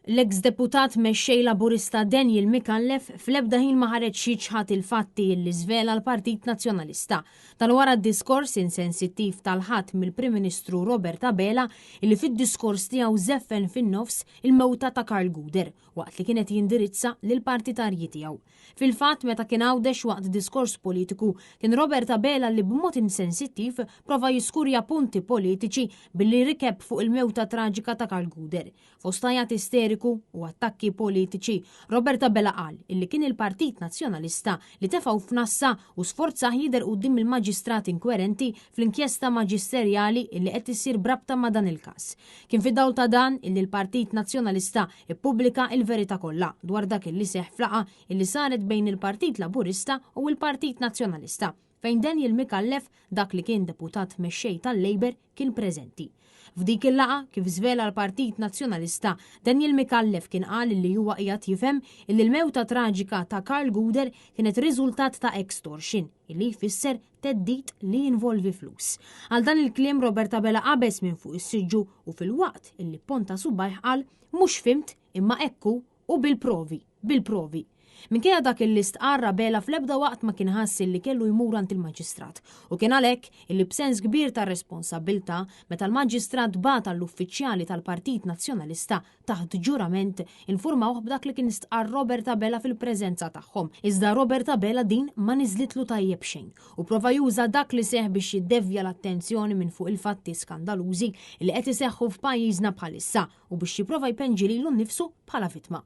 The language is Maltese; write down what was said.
L-eks deputat mexxej Laburista Daniel Micallef fl-ebda ħin ma ħareġ jiċħad il-fatti li żvela l-Partit Nazzjonalista. Dan wara d-diskors insensittiv tal-Ħadd mill-Prim Ministru Robert Abela illi fid-diskors tiegħu żeffen fin-nofs il-mewta ta' Karl Gouder waqt li kien qed jindirizza lill-partitarji tiegħu. Fil-fatt, meta kien Għawdex waqt diskors politiku, kien Robert Abela li b'mod insensittiv prova jiskurja punti politiċi billi rikeb fuq il-mewta traġika ta' Karl Gouder. Fost għajat isteriku u attakki politiċi, Robert Abela qal illi kien il-Partit Nazzjonalista li tefgħu f'nassa u sforzah jidher quddiem il-maġistrat inkwerenti fl-inkjesta maġisterjali illi qed issir b'rabta ma' dan il-każ. Kien fid-dawl ta' dan illi l-Partit Nazzjonalista ippubblika il-verità kollha dwar dak illi seħħ f'laqgħa illi saret bejn il-Partit Laburista u l-Partit Nazzjonalista, fejn Daniel Micallef, dak li kien deputat mexxej tal-Labour, kien preżenti. F'dik il-laqgħa, kif żvela l-Partit Nazzjonalista, Daniel Micallef kien qal illi huwa qiegħed jifhem illi l-mewta traġika ta' Karl Gouder kienet riżultat ta' extortion, illi jfisser theddid li jinvolvi flus. Għal dan il-kliem Robert Abela qabeż minn fuq is-siġġu u filwaqt illi pponta subgħajh qal mhux fhimt imma hekk hu u bil-provi, bil-provi. Minkejja dak illi stqarr Abela fl-ebda waqt ma kien ħass illi kellu jmur għand il-Maġistrat u kien għalhekk illi b'sens kbir ta' responsabbiltà meta l-Maġistrat bagħat għall-uffiċjali tal-Partit Nazzjonalista taħt ġurament, infurmawh b'dak li kien stqarr Robert Abela fil-preżenza tagħhom. Iżda Robert Abela din ma niżlitlu tajjeb xejn u prova juża dak li seħħ biex jiddevja l-attenzjoni minn fuq il-fatti skandalużi li qed iseħħu f'pajjiżna bħalissa u biex jipprova jpenġi lilu nnifsu bħala vittma.